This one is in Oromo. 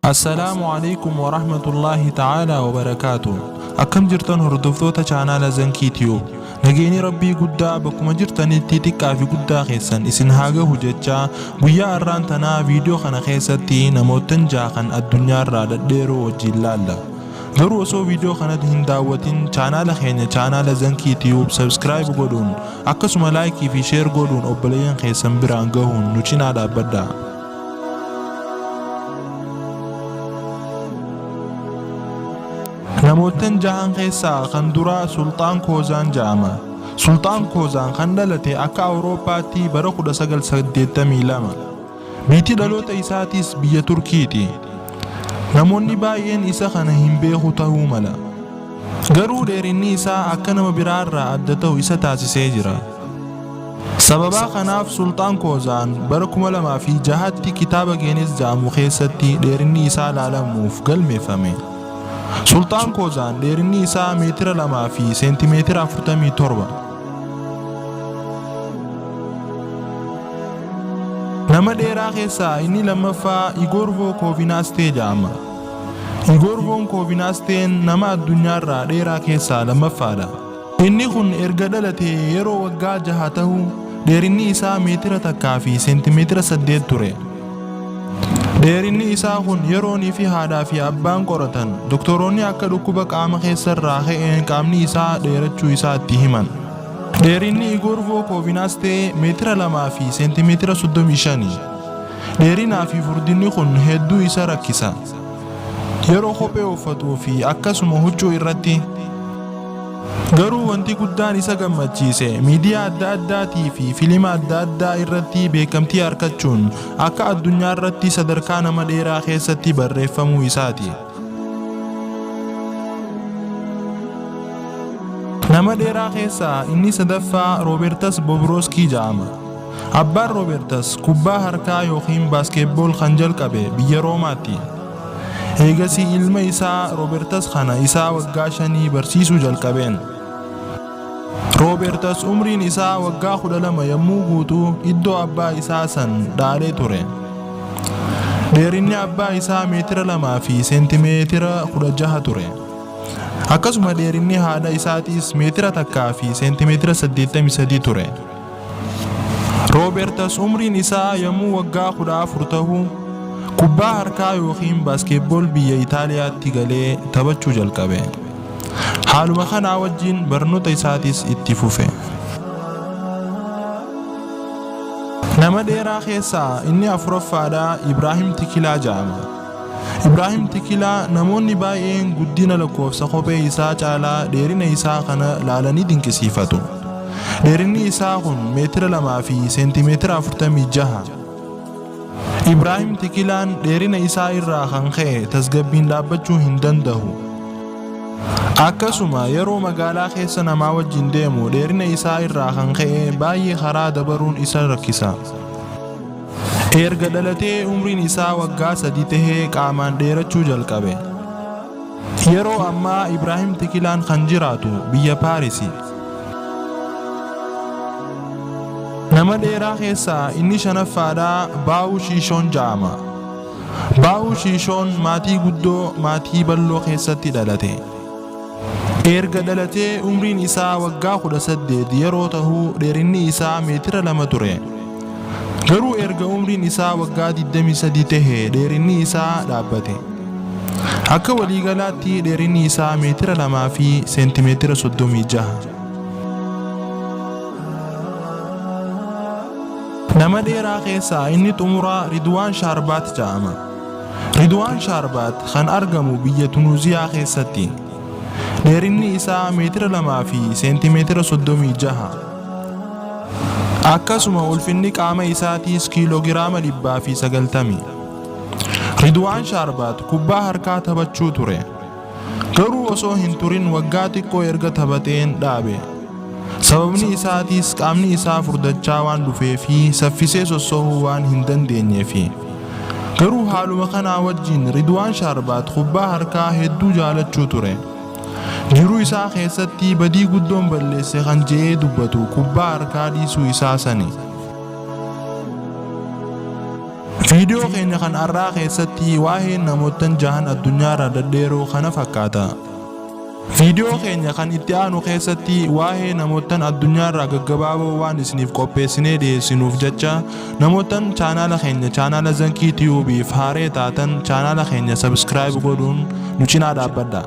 Assalaamu Aleeykum Warahmatullaahi Ta'aalaa Wabarakaatuh. Akkam jirtan hordoftoota chaanaala Zankii Tube. Nageenyi Rabbii guddaa bakkuma jirtanitti xiqqaa fi guddaa keessan isin haa gahu jechaa, guyyaa har'aan tanaa viidiyoo kana keessatti namoottan jaha kan addunyaarraa dhadheeroo wajjiin laalla. Garuu osoo viidiyoo kana hin daawwatin chaanaala keenya chaanaala Zankii Tube subscribe godhuun, akkasuma like fi share godhuun obboleeyyan keessan biraan gahuun nu cinaa dhaabbadhaa. Namoottan jahan keessaa kan duraa Sulxaan Koozaan ja'ama. Sulxaan Koozaan kan dhalate akka Awurooppaatti bara 1982. Biitti dhaloota isaatiis biyya Turkiiti. Namoonni baay'een isa kana hin beeku tahuu mala. Garuu dheerinni isaa akka nama biraarraa adda tahu isa taasisee jira. Sababaa kanaaf Sulxaan Koozaan bara 2006tti kitaaba Geenes ja'amu keessatti dheerinni isaa laalamuuf galmeeffame. Sulxaan Koozaan dheerinni isaa meetira 2 fi seentimeetira 47. Nama dheeraa keessaa inni lammaffaa Igoor Vookoovinaastee ja'ama. Igoor Voonkoovinaasteen nama addunyaarraa dheeraa keessaa lammaffaadha. Inni kun erga dhalatee yeroo waggaa jaha tahu dheerinni isaa meetira takkaa fi seentimeetira 8 ture. Dheerinni isaa kun yeroonii fi haadhaa fi abbaan qoratan doktoroonni akka dhukkuba qaama keessarraa ka'een qaamni isaa dheerachuu isaa itti himan. Dheerinni Igoor Vookoovinaastee meetira 2 fi seentimeetira 35. Dheerinaa fi furdinni kun hedduu isa rakkisa. Yeroo kophee uffatuu fi akkasuma huccuu irratti. Garuu wanti guddaan isa gammachiise miidiyaa adda addaatii fi filima adda addaa irratti beekamtii arkachuun akka addunyaa irratti sadarkaa nama dheeraa keessatti barreeffamuu isaati. Nama dheeraa keessaa inni sadaffaa Roobertas Bobrooskii ja'ama. Abbaan Roobertas kubbaa harkaa ykn baaskeetbool kan jalqabe biyya Roomaatti. Eegasii ilma isaa Roobertas kana isaa waggaa shanii barsiisuu jalqabeen. Roobertas umriin isaa waggaa 12 yommuu guutu iddoo abbaa isaa san dhaalee ture. Dheerinni abbaa isaa meetira 2 fi seentimeetira 16 ture. Akkasuma dheerinni haadha isaatiis meetira takkaa fi seentimeetira 83 ture. Roobertas umriin isaa yommuu waggaa 14 tahu kubbaa harkaa ykn baaskeetbool biyya Itaaliyaatti galee taphachuu jalqabe. Haaluma kanaa wajjin barnoota isaatis itti fufe. Nama dheeraa keessaa inni afuraffaadhaa Ibraahim Tikilaa ja'ama. Ibraahim Tikilaa namoonni baay'een guddina lakkoofsa kophee isaa caalaa dheerina isaa kana laalanii dinqisiifatu. Dheerinni isaa kun meetira 2 fi seentimeetira 46. Ibraahim Tikilaan dheerina isaa irraa kan ka'e tasgabbiin dhaabbachuu hin dandahu. Akkasuma yeroo magaalaa keessa namaa wajjin deemu dheerina isaa irraa kan ka'e baay'ee karaa dabaruun isa rakkisa. Erga dhalatee umriin isaa waggaa 3 tahee qaamaan dheerachuu jalqabe. Yeroo ammaa Ibraahim Tikilaan kan jiraatu biyya Paarisi. Nama dheeraa keessaa inni shanaffaadhaa Baa'uu Shiishoon ja'ama. Baa'uu Shiishoon maatii guddoo maatii balloo keessatti dhalate. Erga dhalatee umriin isaa waggaa 18 yeroo tahu dheerinni isaa meetira 2 ture. Garuu erga umriin isaa waggaa 23 tahe dheerinni isaa dhaabbate. Akka waliigalaatti dheerinni isaa meetira 2 fi seentimeetira 36. Nama dheeraa keessaa inni xumuraa Ridwaan Shaarbaat ja'ama. Ridwaan Shaarbaat kan argamu biyya Tunuuziyaa keessatti. Dheerinni isaa meetira 2 fi seentimeetira 36. Akkasuma ulfinni qaama isaatiis kiiloogiraama 190. Ridwaan Shaarbaat kubbaa harkaa taphachuu ture. Garuu osoo hin turin waggaa xiqqoo erga taphateen dhaabe. Sababni isaatiis qaamni isaa furdachaa waan dhufee fi saffisee sossohuu waan hin dandeenyeefi. Garuu haaluma kanaa wajjin Ridwaan Shaarbaat kubbaa harkaa hedduu jaalachuu ture. Jiruu isaa keessatti badii guddoon balleesse kan je'ee dubbatu kubbaa harkaa dhiisuu isaa sani. Viidiyoo keenya kan arraa keessatti waaheen namoottan jahan addunyaarraa dhadheeroo kana fakkaata. Viidiyoo keenya kan itti aanu keessatti waahee namoottan addunyaarraa gaggabaaboo waan isiniif qopheessinee dhiyeessinuuf jecha, namoottan chaanaala keenya chaanaala Zankii Tiyuubiif haaree taatan chaanaala keenya subscribe godhuun nu cinaa dhaabbadha.